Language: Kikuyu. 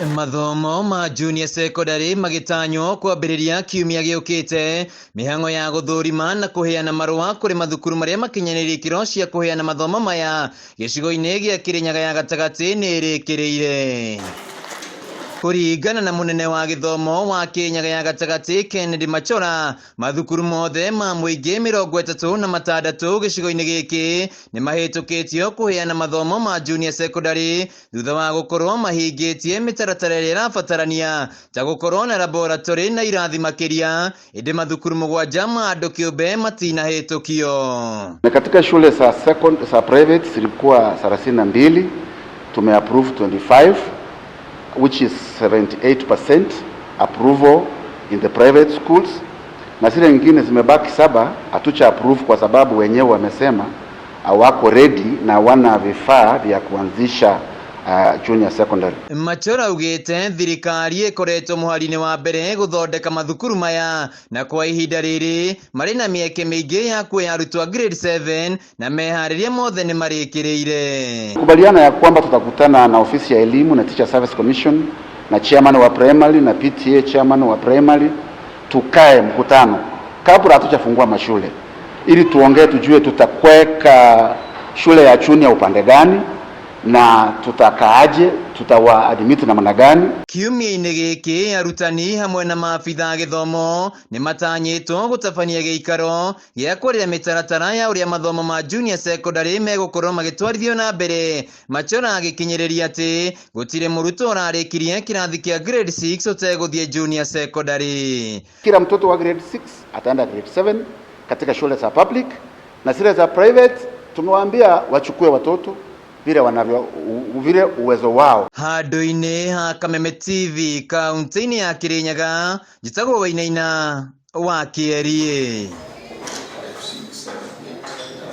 Mathomo ma junior secondary magĩtanywo kwambĩrĩria kiumia gĩũkĩte, mĩhang'o ya gũthũrima na kũheana marũa kũrĩ mathukuru marĩa makinyanĩirie ikĩro cia kũheana mathomo maya gĩcigo-inĩ gĩa Kĩrĩnyaga ya gatagatĩ nĩ ĩrĩkĩrĩire. Kũringana na mũnene wa gĩthomo wa Kĩrĩnyaga ya gatagatĩ Kennedy Machora, mathukuru mothe ma mũingĩ 36 gĩcigo-inĩ gĩkĩ nĩ mahĩtũkĩtio kũheana mathomo ma junior secondary thutha wa gũkorwo mahingĩtie mĩtaratara ĩrĩa ĩrabatarania ta gũkorwo na laboratory na irathi makĩria, ĩndĩ mathukuru 7 ma andũ kĩũmbe matinahĩtũkio. Na katika shule za second, za private zilikuwa 32, tumeapprove 25, which is 78% approval in the private schools, na zile nyingine zimebaki 7 hatucha approve kwa sababu wenyewe wamesema hawako ready na wana vifaa vya kuanzisha junior secondary. Machora augĩte thirikari ĩkoretwo mũhari-inĩ wa mbere gũthondeka mathukuru maya na kwa ihinda rĩrĩ marĩ na mĩeke mĩingĩ ya kuoya arutwo a grade 7 na meharĩria mothe nĩ marĩkĩrĩire. Kubaliana ya kwamba tutakutana na ofisi ya elimu na Teacher Service Commission na chairman wa primary na PTA chairman wa primary, tukae mkutano kabla hatujafungua mashule ili tuongee, tujue tutakweka shule ya junior upande gani na tutakaaje, tutawa admit namna gani. Kiumia-inĩ gĩkĩ arutani hamwe na maabitha a gĩthomo nĩ matanyĩtwo gũtabania gĩikaro gĩa kwarĩra mĩtaratara ya ũrĩa mathomo ma junior secondary megũkorwo magĩtwarithio na mbere. Machora agĩkinyĩrĩria atĩ gũtirĩ mũrutwo ũrarĩkirie kĩrathi kĩa grade 6 ũtegũthiĩ junior secondary. Kila mtoto wa grade 6 ataenda grade 7 katika shule za public, na zile za private tumewaambia wachukue watoto vile wanavyo, vile uwezo wao. Handũ-inĩ ha Kameme TV kaunti-inĩ ya Kirinyaga, njĩtagwo Wainaina wa Kĩeriĩ.